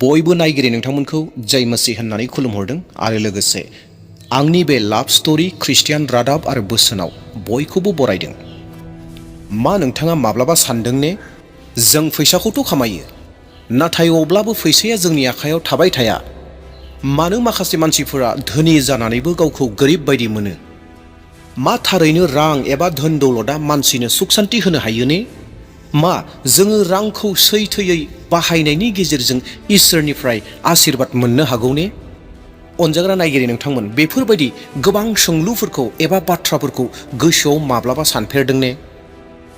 बयबो नायगिरि नोंथांमोनखौ जय मसीह होननानै खुलुमहरदों आरो लोगोसे आंनि बे लाभ स्टोरी ख्रिस्टियान रादाब आरो बोसोनाव बयखौबो बरायदों। मा नोंथाङा माब्लाबा सानदों ने जों फैसाखौथ' खामायो नाथाय अब्लाबो फैसाया जोंनि आखायाव थाबाय थाया। मानो माखासे मानसिफोरा धोनि जानानैबो गावखौ गोरिब बायदि मोनो? मा थारैनो रां एबा धोन दौलतआ मानसिनो सुख सान्ति होनो हायो ने? मा जोङो रांखौ सैथोयै बाहायनायनि गेजेरजों इसोरनिफ्राय आशीर्बाद मोननो हागौ ने? अनजाग्रा नायगिरि नोंथांमोन, बेफोरबायदि गोबां सोंलुफोरखौ एबा बाथ्राफोरखौ गोसोआव माब्लाबा सानफेरदों ने?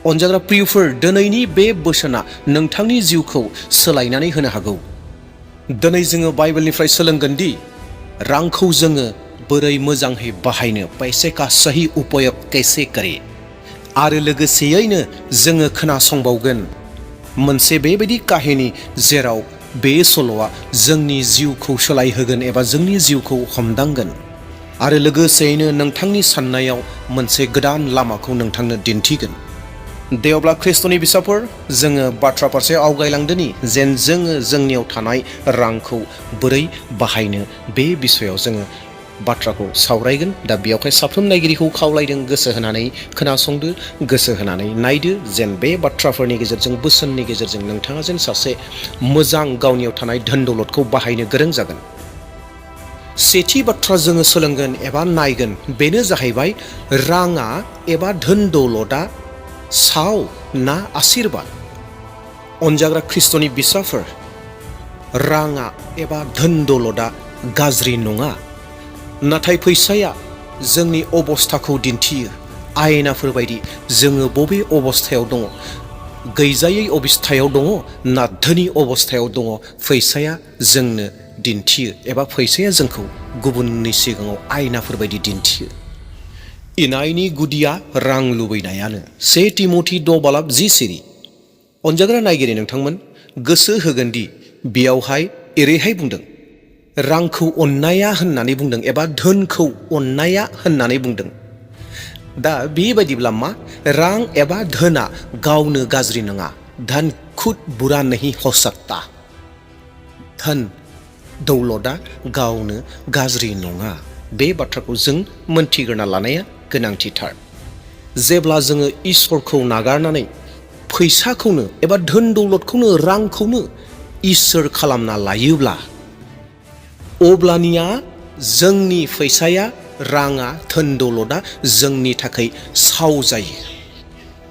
अनजाग्रा प्रियफोर, दिनैनि बे बोसोना नोंथांनि जिउखौ सोलायनानै होनो हागौ। दिनै जोङो बाइबेलनिफ्राय सोलोंगोन दि रांखौ जोङो बोरै मोजाङै बाहायनो, पैसे का सही उपयोग कैसे करे। आरो लोगोसेयैनो जोङो खोनासंबावगोन मोनसे बेबायदि काहिनी जेराव बे सल'आ जोंनि जिउखौ सोलायहोगोन एबा जोंनि जिउखौ हमदांगोन आरो लोगोसेयैनो नोंथांनि साननायाव मोनसे गोदान लामाखौ नोंथांनो दिन्थिगोन। दे अब्ला ख्रिस्ट'नि फिसाफोर, जोङो बाथ्रा फारसे आवगायलांदोनि जेन जोङो जोंनियाव थानाय रांखौ बोरै बाहायनो बे बिसयाव जोङो बाथ्राखौ सावरायगोन। दा बेयावहाय साफ्रोम नायगिरिखौ खावलायदों गोसो होनानै खोनासंदो, गोसो होनानै नायदो, जेन बे बाथ्राफोरनि गेजेरजों बोसोननि गेजेरजों नोंथाङा जेन सासे मोजां गावनियाव थानाय धोन दौलतखौ बाहायनो गोरों जागोन। सेथि बाथ्रा जोङो सोलोंगोन एबा नायगोन बेनो जाहैबाय राङा एबा धोन दौलतआ साव ना आशीर्बाद। अनजाग्रा ख्रिस्ट'नि बिसाफोर, राङा एबा धोन दौलतआ गाज्रि नङा, नाथाय फैसाया जोंनि अबस्थाखौ दिन्थियो। आयनाफोर बायदि जोङो बबे अबस्थायाव दङ, गैजायै अबस्थायाव दङ ना धोनि अबस्थायाव दङ, फैसाया जोंनो दिन्थियो एबा फैसाया जोंखौ गुबुननि सिगाङाव आयनाफोर बायदि दिन्थियो। इनायनि गुदिया रां लुबैनायानो। 1 तिमथि 6:10। अनजाग्रा नायगिरि नोंथांमोन, गोसो होगोन दि बेयावहाय एरैहाय बुंदों, रांखौ अननाया होननानै बुंदों एबा धोनखौ अननाया होननानै बुंदों। दा बेबायदिब्ला मा? रां एबा धोना गावनो गाज्रि नङा। धन खुद बुरा नहीं हो सकता। धन दौलतआ गावनो गाज्रि नङा। बे बाथ्राखौ जों मोनथिग्रोना लानाया गोनांथिथार। जेब्ला जोङो इसोरखौ नागारनानै फैसाखौनो एबा धोन दौलतखौनो, रांखौनो इसोर खालामना लायोब्ला अब्लानिया जोंनि फैसाया, राङा, धोन दौलतआ जोंनि थाखाय साव जायो।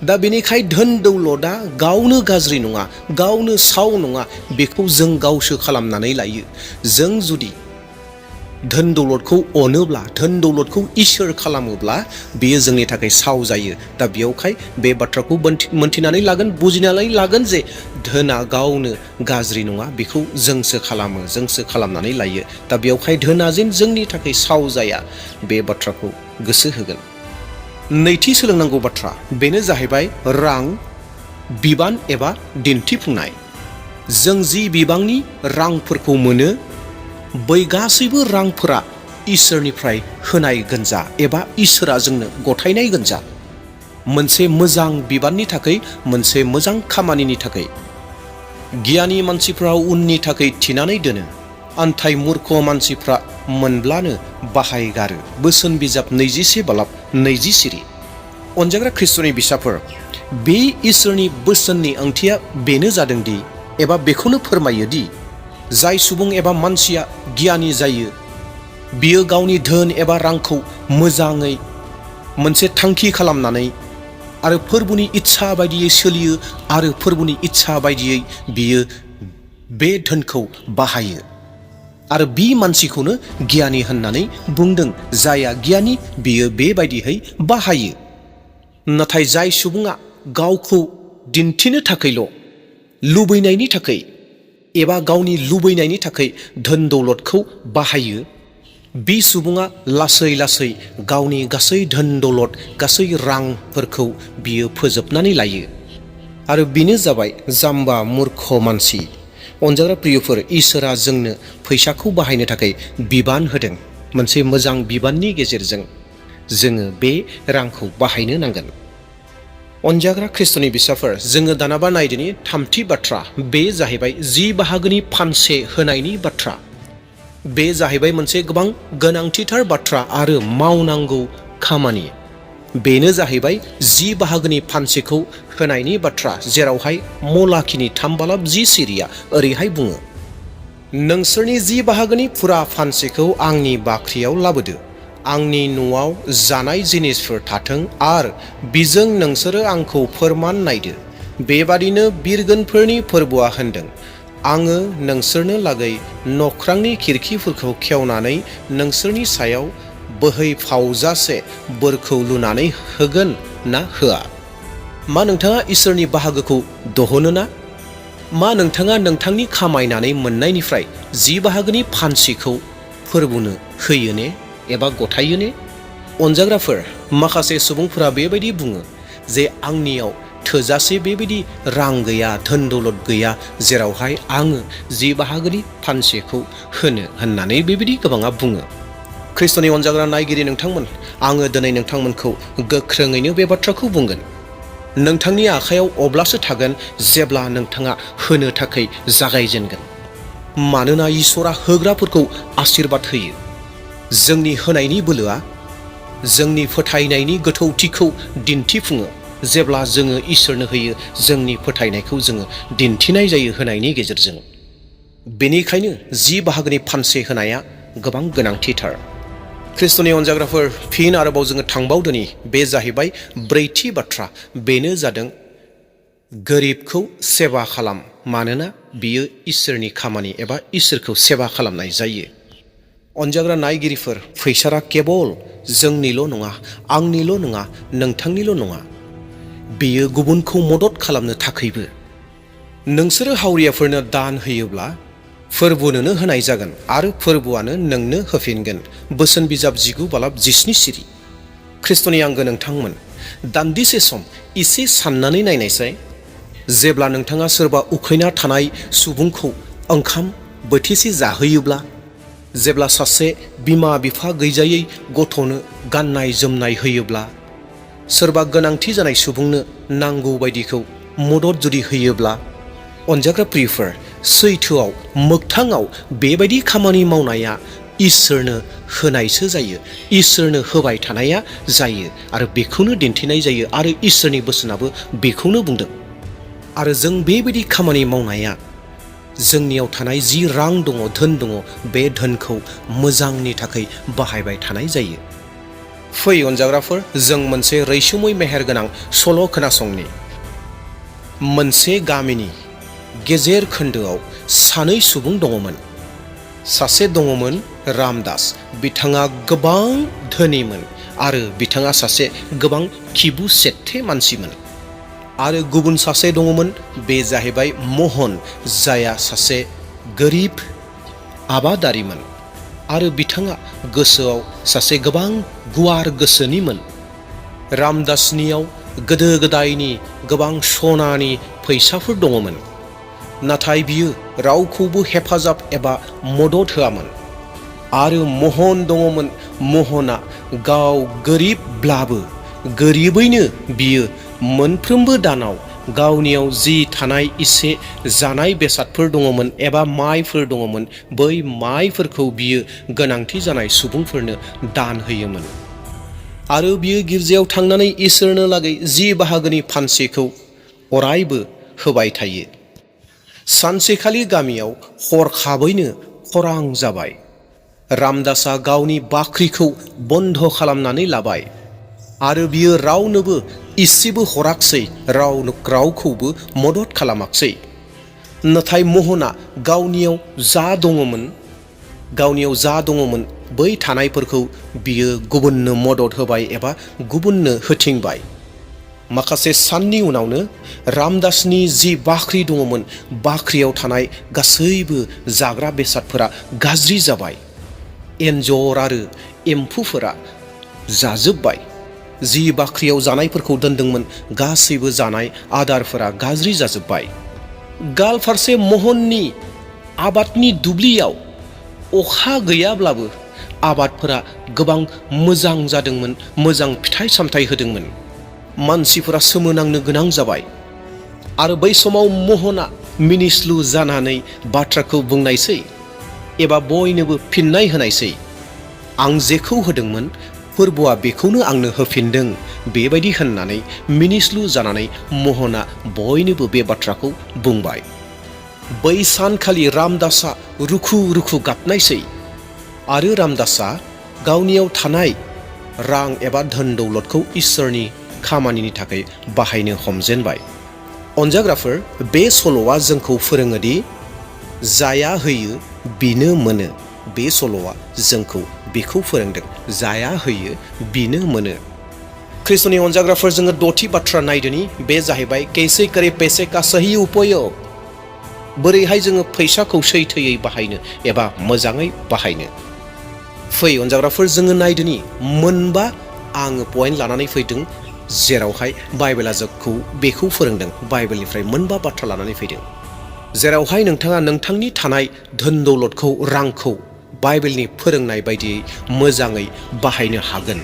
दा बेनिखाय धोन दौलतआ गावनो गाज्रि नङा, गावनो साव नङा, बेखौ जों गावसो खालामनानै लायो। जों जुदि धोन दौलतखौ अनोब्ला, धोन दौलतखौ इसोर खालामोब्ला बेयो जोंनि थाखाय साव जायो। दा बेयावहाय बे बाथ्राखौ मोनथिनानै लागोन, बुजिनानै लागोन जे धोना गावनो गाज्रि नङा, बेखौ जोंसो खालामो, जोंसो खालामनानै लायो। दा बेयावहाय धोना जेन जोंनि थाखाय साव जाया, बे बाथ्राखौ गोसो होगोन। नैथि सोलोंनांगौ बाथ्रा बेनो जाहैबाय रां, बिबान एबा दिन्थिफुंनाय। जों जि बिबांनि रांफोरखौ मोनो, बै गासैबो रांफोरा इसोरनिफ्राय होनाय गोनजा एबा इसोरा जोंनो गथायनाय गोनजा। मोनसे मोजां बिबाननि थाखाय, मोनसे मोजां खामानिनि थाखाय। गियानि मानसिफ्रा उननि थाखाय थिनानै दोनो, आन्थाय मुर्ख मानसिफ्रा मोनब्लानो बाहायगारो। बोसोन बिजाब 21:20। अनजाग्रा ख्रिस्ट'नि बिसाफोर, बे इसोरनि बोसोननि ओंथिया बेनो जादोंदि एबा बेखौनो फोरमायो दि जाय सुबुं एबा मानसिया गियानि जायो, बियो गावनि धोन एबा रांखौ मोजाङै मोनसे थांखि खालामनानै आरो फोरबुनि इच्छा बायदियै सोलियो आरो फोरबुनि इच्छा बायदियै बियो बे धोनखौ बाहायो। आरो बे मानसिखौनो गियानि होननानै बुंदों। जायहा गियानि बियो बेबायदियै बाहायो। नाथाय जाय सुबुङा गावखौ दिन्थिनो थाखायल', लुबैनायनि थाखाय एबा गावनि लुबैनायनि थाखाय धोन दौलतखौ बाहायो, बे सुबुङा लासै लासै गावनि गासै धोन दौलत, गासै रांफोरखौ बियो फोजोबनानै लायो। आरो बेनो जाबाय जाम्बा मुर्ख मानसि। अनजाग्रा प्रियफोर, इसोरा जोंनो फैसाखौ बाहायनो थाखाय बिबान होदों। मोनसे मोजां बिबाननि गेजेरजों जोङो बे रांखौ बाहायनो नांगोन। अनजाग्रा ख्रिस्ट'नि बिसाफोर, जोङो दानाबा नायदिनि थामथि बाथ्रा, बे जाहैबाय 10 बाहागोनि फानसे होनायनि बाथ्रा। बे जाहैबाय मोनसे गोबां गोनांथिथार बाथ्रा आरो मावनांगौ खामानि। बेनो जाहैबाय 10 बाहागोनि फानसेखौ होनायनि बाथ्रा, जेरावहाय मलाखिनि 3:10 सिरिया ओरैहाय बुङो, नोंसोरनि 10 बाहागोनि फुरा फानसेखौ आंनि बाख्रियाव लाबोदो, आंनि न'आव जानाय जिनिसफोर थाथों आरो बिजों नोंसोरो आंखौ फोरमान नायदो। बेबादिनो बिरगोनफोरनि फोरबोआ होनदों, आङो नोंसोरनो लागै नख्रांनि खिरखिफोरखौ खेवनानै नोंसोरनि सायाव बोहैफावजासे बोरखौ लुनानै होगोन ना होआ? मा नोंथाङा इसोरनि बाहागोखौ दहनो ना? मा नोंथाङा नोंथांनि खामायनानै मोननायनिफ्राय 10 बाहागोनि फानसेखौ फोरबोनो होयो ने एबा गथायो ने? अनजाग्राफोर, माखासे सुबुंफोरा बेबायदि बुङो जे आंनियाव थोजासे बेबायदि रां गैया, धोन दौलत गैया, जेरावहाय आङो 10 बाहागोनि फानसेखौ होनो होननानै बेबायदि गोबाङा बुङो। ख्रिस्ट'नि अनजाग्रा नायगिरि नोंथांमोन, आङो दिनै नोंथांमोनखौ गोख्रोङैनो बे बाथ्राखौ बुंगोन। नोंथांनि आखायाव अब्लासो थागोन जेब्ला नोंथाङा होनो थाखाय जागायजेनगोन। मानोना इसोरा होग्राफोरखौ आशीर्बाद होयो। जोंनि होनायनि बोलोआ जोंनि फोथायनायनि गोथौथिखौ दिन्थिफुङो। जेब्ला जोङो इसोरनो होयो, जोंनि फोथायनायखौ जोङो दिन्थिनाय जायो होनायनि गेजेरजों। बेनिखायनो 10 बाहागोनि फानसे होनाया गोबां गोनांथिथार। ख्रिस्ट'नि अनजाग्राफोर, फिन आरोबाव जोङो थांबावदोनि, बे जाहैबाय ब्रैथि बाथ्रा, बेनो जादों गोरिबखौ सेवा खालाम, मानोना बियो इसोरनि खामानि एबा इसोरखौ सेवा खालामनाय जायो। अनजाग्रा नायगिरिफोर, फैसारा केबल जोंनिल' नङा, आंनिल' नङा, नोंथांनिल' नङा, बेयो गुबुनखौ मदद खालामनो थाखायबो। नोंसोरो हावरियाफोरनो दान होयोब्ला फोरबोनोनो होनाय जागोन आरो फोरबोआनो नोंनो होफिनगोन। बोसोन बिजाब 19:17 सिरि। ख्रिस्ट'नि आंगो नोंथांमोन, दान्दिसे सम एसे साननानै नायनायसाय, जेब्ला नोंथाङा सोरबा उखैना थानाय सुबुंखौ ओंखाम बोथिसे जाहोयोब्ला, जेब्ला सासे बिमा बिफा गैजायै गथ'नो गाननाय जोमनाय होयोब्ला, सोरबा गोनांथि जानाय सुबुंनो नांगौ बायदिखौ मदद जुदि होयोब्ला, अनजाग्रा प्रियफोर, सैथोआव मोगथाङाव बेबायदि खामानि मावनाया इसोरनो होनायसो जायो, इसोरनो होबाय थानाया जायो आरो बेखौनो दिन्थिनाय जायो आरो इसोरनि बोसोनाबो बेखौनो बुंदों। आरो जों बेबायदि खामानि मावनाया जोंनियाव थानाय 10 रां दङ, धोन दङ, बे धोनखौ मोजांनि थाखाय बाहायबाय थानाय जायो। फै अनजाग्राफोर, जों मोनसे रैसुमै मेहेरगोनां सल' खोनासंनि। मोनसे गामिनि गेजेर खोन्दोआव सानै सुबुं दङमोन। सासे दङमोन रामदास, बिथाङा गोबां धोनिमोन आरो बिथाङा सासे गोबां खिबु सेत्ते मानसिमोन। आरो गुबुन सासे दङमोन, बे जाहैबाय महन, जायहा सासे गोरिब आबादारिमोन आरो बिथाङा गोसोआव सासे गोबां गुवार गोसोनिमोन। रामदासनियाव गोदो गोदायनि गोबां सनानि फैसाफोर दङमोन, नाथाय बियो रावखौबो हेफाजाब एबा मदद होआमोन। आरो महन दङमोन, महना गाव गोरिबब्लाबो गोरिबैनो बियो मोनफ्रोमबो दानाव गावनियाव जि थानाय एसे जानाय बेसादफोर दङमोन एबा माइफोर दङमोन, बै माइफोरखौ बियो गोनांथि जानाय सुबुंफोरनो दान होयोमोन। आरो बियो गिर्जायाव थांनानै इसोरनो लागै 10 बाहागोनि फानसेखौ अरायबो होबाय थायो। सानसेखालि गामियाव हरखाबैनो खरां जाबाय। रामदासआ गावनि बाख्रिखौ बन्द खालामनानै लाबाय आरो बियो रावनोबो इसेबो हराखसै, रावखौबो मदद खालामाखसै। नाथाय महना गावनियाव जा दङमोन बै थानायफोरखौ बियो गुबुननो मदद होबाय एबा गुबुननो होथिंबाय। माखासे साननि उनावनो रामदासनि जि बाख्रि दङमोन, बाख्रियाव थानाय गासैबो जाग्रा बेसादफोरा गाज्रि जाबाय। एन्जर आरो एम्फौफोरा जाजोबबाय। जि बाख्रियाव जानायफोरखौ दोनदोंमोन, गासैबो जानाय आदारफोरा गाज्रि जाजोबबाय। गाल फारसे महननि आबादनि दुब्लियाव अखा गैयाब्लाबो आबादफोरा गोबां मोजां जादोंमोन, मोजां फिथाइ सामथाइ होदोंमोन। मानसिफोरा सोमोनांनो गोनां जाबाय आरो बै समाव महना मिनिस्लु जानानै बाथ्राखौ बुंनायसै एबा बयनोबो फिननाय होनायसै, आं जेखौ होदोंमोन फोरबुआ बेखौनो आंनो होफिनदों बेबायदि होननानै मिनिस्लु जानानै महना बयनोबो बे बाथ्राखौ बुंबाय। बै सानखालि रामदासआ रुखु रुखु गाबनायसै आरो रामदासआ गावनियाव थानाय रां एबा धोन दौलतखौ इसोरनि खामानिनि थाखाय बाहायनो हमजेनबाय। अनजाग्राफोर, बे सल'आ जोंखौ फोरोङोदि जाया होयो बिनो मोनो। बे सल'आ जोंखौ बेखौ फोरोंदों, जाया होयो बिनो मोनो। ख्रिस्ट'नि अनजाग्राफोर, जोङो द'थि बाथ्रा नायदोनि, बे जाहैबाय कैसे करे पैसे का सही उपयोग। बोरैहाय जोङो फैसाखौ सैथोयै बाहायनो एबा मोजाङै बाहायनो। फै अनजाग्राफोर, जोङो नायदोनि मोनबा आङो पइन्ट लानानै फैदों जेरावहाय बाइबेला जोंखौ बेखौ फोरोंदों। बाइबेलनिफ्राय मोनबा बाथ्रा लानानै फैदों जेरावहाय नोंथाङा नोंथांनि थानाय धोन दौलतखौ, रांखौ बाइबेलनि फोरोंनाय बायदियै मोजाङै बाहायनो हागोन।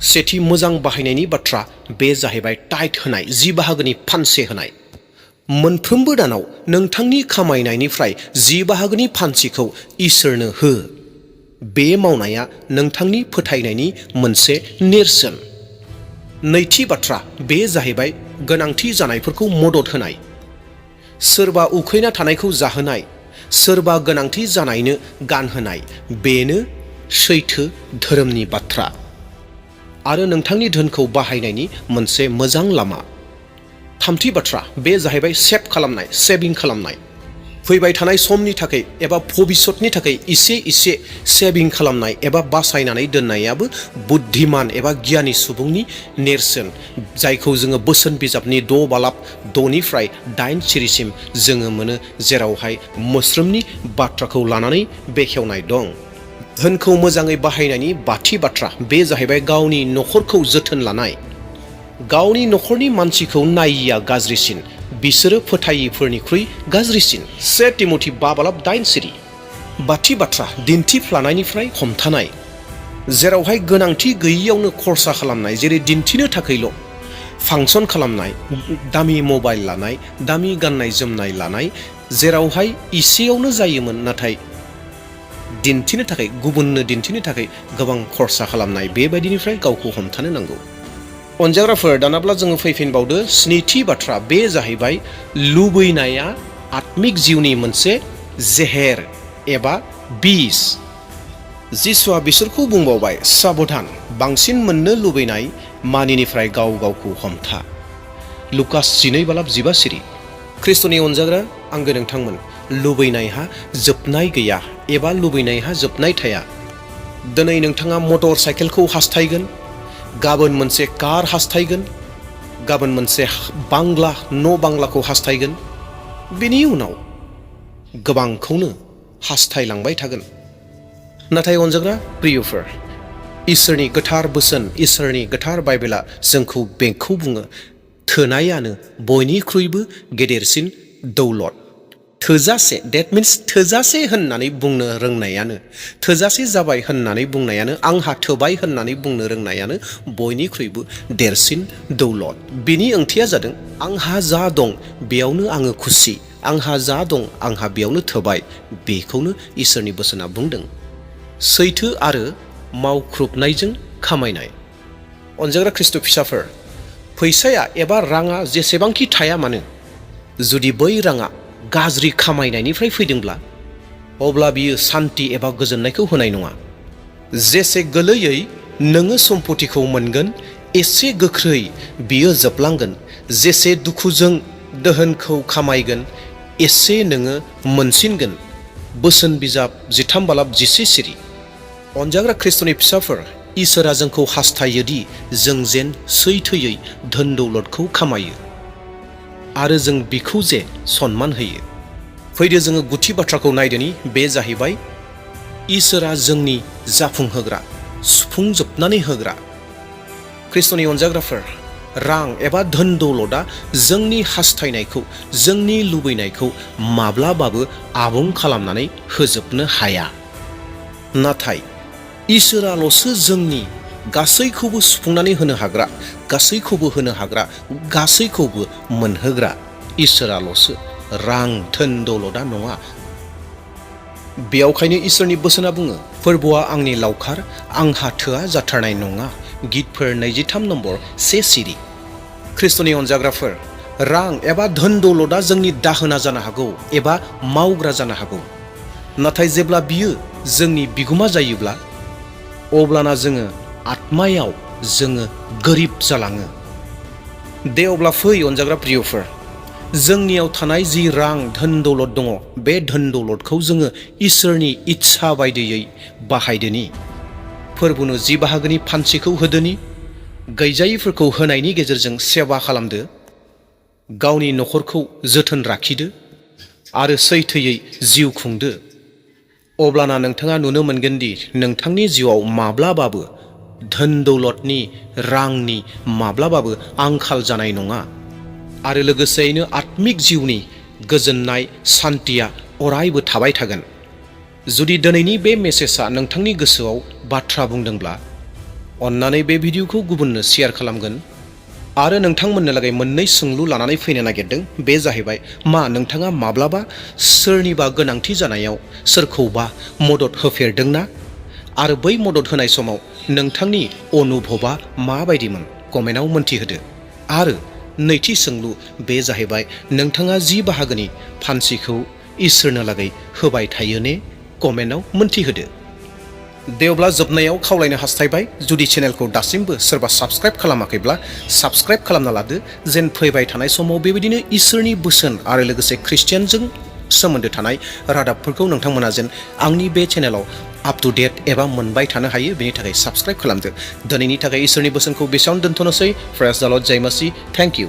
सेथि मोजां बाहायनायनि बाथ्रा बे जाहैबाय टाइथ होनाय, 10 बाहागोनि फानसे होनाय। मोनफ्रोमबो दानाव नोंथांनि खामायनायनिफ्राय 10 बाहागोनि फानसेखौ इसोरनो हो। बे मावनाया नोंथांनि फोथायनायनि मोनसे नेरसोन। नैथि बाथ्रा बे जाहैबाय गोनांथि जानायफोरखौ मदद होनाय। सोरबा उखैना थानायखौ जाहोनाय, सोरबा गोनांथि जानायनो गानहोनाय, बेनो सैथो धोरोमनि बाथ्रा आरो नोंथांनि धोनखौ बाहायनायनि मोनसे मोजां लामा। थामथि बाथ्रा बे जाहैबाय सेभ खालामनाय, सेभिं खालामनाय। फैबाय थानाय समनि थाखाय एबा भबिष्यतनि थाखाय इसे इसे सेभिं खालामनाय एबा बासायनानै दोननायाबो बुद्धिमान एबा गियानि सुबुंनि नेरसोन, जायखौ जोङो बोसोन बिजाबनि 6 बालाब 6निफ्राय 8 सिरिसिम जोङो मोनो, जेरावहाय मोस्रोमनि बाथ्राखौ लानानै बेखेवनाय दं। धोनखौ मोजाङै बाहायनायनि बाथि बाथ्रा बे जाहैबाय गावनि न'खरखौ जोथोन लानाय। गावनि न'खरनि मानसिखौ नायिया गाज्रिसिन, बिसोरो फोथायिफोरनिख्रुइ गाज्रिसिन। 1 तिमथि 5 बालाब 8 सिरि। बाथि बाथ्रा दिन्थिफ्लानायनिफ्राय हमथानाय, जेरावहाय गोनांथि गैयियावनो खरसा खालामनाय, जेरै दिन्थिनो थाखायल' फांसन खालामनाय, दामि मबाइल लानाय, दामि गाननाय जोमनाय लानाय, जेरावहाय इसेयावनो जायोमोन नाथाय दिन्थिनो थाखाय, गुबुननो दिन्थिनो थाखाय गोबां खरसा खालामनाय, बेबायदिनिफ्राय गावखौ हमथानो नांगौ। अनजाग्राफोर, दानाब्ला जोङो फैफिनबावदो। स्निथि बाथ्रा बे जाहैबाय लुबैनाया आत्मिक जिउनि मोनसे जेहेर एबा बिस। जिसुआ बिसोरखौ बुंबावबाय, साबधान, बांसिन मोननो लुबैनाय मानिनिफ्राय गाव गावखौ हमथा। लुकास 12 बालाब 15 सिरि। ख्रिस्ट'नि अनजाग्रा आंगो नोंथांमोन, लुबैनायहा जोबनाय गैया एबा लुबैनायहा जोबनाय थाया। दिनै नोंथाङा मटर साइकेलखौ हास्थायगोन, गाबोन मोनसे कार हास्थायगोन, गाबोन मोनसे बांग्ला, न' बांग्लाखौ हास्थायगोन, बेनि उनाव गोबांखौनो हास्थायलांबाय थागोन। नाथाय अनजाग्रा प्रियफोर, इसोरनि गोथार बोसोन, इसोरनि गोथार बाइबेला जोंखौ बेखौ बुङो, थोनायानो बयनिख्रुइबो गेदेरसिन दौलत। थोजासे, डेट मिन्स थोजासे होननानै बुंनो रोंनायानो, थोजासे जाबाय होननानै बुंनायानो, आंहा थोबाय होननानै बुंनो रोंनायानो बयनिख्रुइबो देरसिन दौलत। बेनि ओंथिया जादों आंहा जा दं बेयावनो आङो खुसि, आंहा जा दं आंहा बेयावनो थोबाय। बेखौनो इसोरनि बोसोना बुंदों। सैथो आरो मावख्रुबनायजों खामायनाय। अनजाग्रा ख्रिस्ट' फिसाफोर, फैसाया एबा राङा जेसेबांखि थाया मानो, जुदि बै राङा गाज्रि खामायनायनिफ्राय फैदोंब्ला अब्ला बियो सान्ति एबा गोजोननायखौ होनाय नङा। जेसे गोरलैयै नोङो सम्पथिखौ मोनगोन, एसे गोख्रै बियो जोबलांगोन। जेसे दुखुजों दोहोनखौ खामायगोन, एसे नोङो मोनसिनगोन। बोसोन बिजाब 13 बालाब 11 सिरि। अनजाग्रा ख्रिस्ट'नि फिसाफोर, इसोरा जोंखौ हास्थायोदि जों जेन सैथोयै धोन दौलतखौ खामायो आरो जों बिखौ जे सन्मान होयो। फैदो जोङो गुथि बाथ्राखौ नायदोनि, बे जाहैबाय इसोरा जोंनि जाफुंहोग्रा, सुफुंजोबनानै होग्रा। ख्रिस्ट'नि अनजाग्राफोर, रां एबा धोन दौलतआ जोंनि हास्थायनायखौ, जोंनि लुबैनायखौ माब्लाबाबो आबुं खालामनानै होजोबनो हाया। नाथाय इसोराल'सो जोंनि गासैखौबो सुफुंनानै होनो हाग्रा, गासैखौबो होनो हाग्रा, गासैखौबो मोनहोग्रा इसोराल'सो, रां धोन दौलदा नङा। बेयावखायनो इसोरनि बोसोना बुङो, फोरबोआ आंनि लावखार, आंहा थोआ जाथारनाय नङा। गितफोर 23 नम्बर 1 सिरि। ख्रिस्ट'नि अनजाग्राफोर, रां एबा धोन दौलदा जोंनि दाहोना जानो हागौ एबा मावग्रा जानो हागौ, नाथाय जेब्ला बियो जोंनि बिगुमा जायोब्ला अब्लाना जोङो आत्मायाव जोङो गोरिब जालाङो। दे अब्ला फै अनजाग्रा प्रियफोर, जोंनियाव थानाय जि रां धोन दौलद दङ, बे धोन दौलदखौ जोङो इसोरनि इच्छा बायदियै बाहायदोनि। फोरबोनो 10 बाहागोनि फान्सिखौ होदोनि, गैजायिफोरखौ होनायनि गेजेरजों सेवा खालामदो, गावनि न'खरखौ जोथोन लाखिदो आरो सैथोयै जिउ खुंदो। अब्लाना नोंथाङा नुनो मोनगोन दि नोंथांनि जिउआव माब्लाबाबो धोन दौलदनि, रांनि माब्लाबाबो आंखाल जानाय नङा आरो लोगोसेयैनो आत्मिक जिउनि गोजोननाय, सान्थिया अरायबो थाबाय थागोन। जुदि दिनैनि बे मेसेजआ नोंथांनि गोसोआव बाथ्रा बुंदोंब्ला अन्नानै बे भिडिअखौ गुबुननो शेयार खालामगोन। आरो नोंथांमोननो लागै मोननै सोंलु लानानै फैनो नागिरदों। बे जाहैबाय, मा नोंथाङा माब्लाबा सोरनिबा गोनांथि जानायाव सोरखौबा मदद होफेरदोंना? आरो बै मदद होनाय समाव नोंथांनि अनुभबा माबायदिमोन? कमेन्टआव मोन्थिहोदो। आरो नैथि सोंलु, बे जाहैबाय, नोंथाङा 10 बाहागोनि फान्सिखौ इसोरनो लागै होबाय थायो ने? कमेन्टआव मोन्थिहोदो। दे अब्ला जोबनायाव खावलायनो हास्थायबाय, जुदि चेनेलखौ दासिमबो सोरबा साबस्क्राइब खालामाखैब्ला साबस्क्राइब खालामना लादो, जेन फैबाय थानाय समाव बेबायदिनो इसोरनि बोसोन आरो लोगोसे ख्रिस्टियानजों सोमोन्दो थानाय रादाबफोरखौ नोंथांमोना जेन आंनि बे चेनेलाव आप टु डेट एबा मोनबाय थानो हायो। बेनि थाखाय साबस्क्राइब खालामदो। दिनैनि थाखाय इसोरनि बोसोनखौ बेसेयावनो दोनथ'नोसै। प्रेज द लर्ड, जय मसीह। Thank U.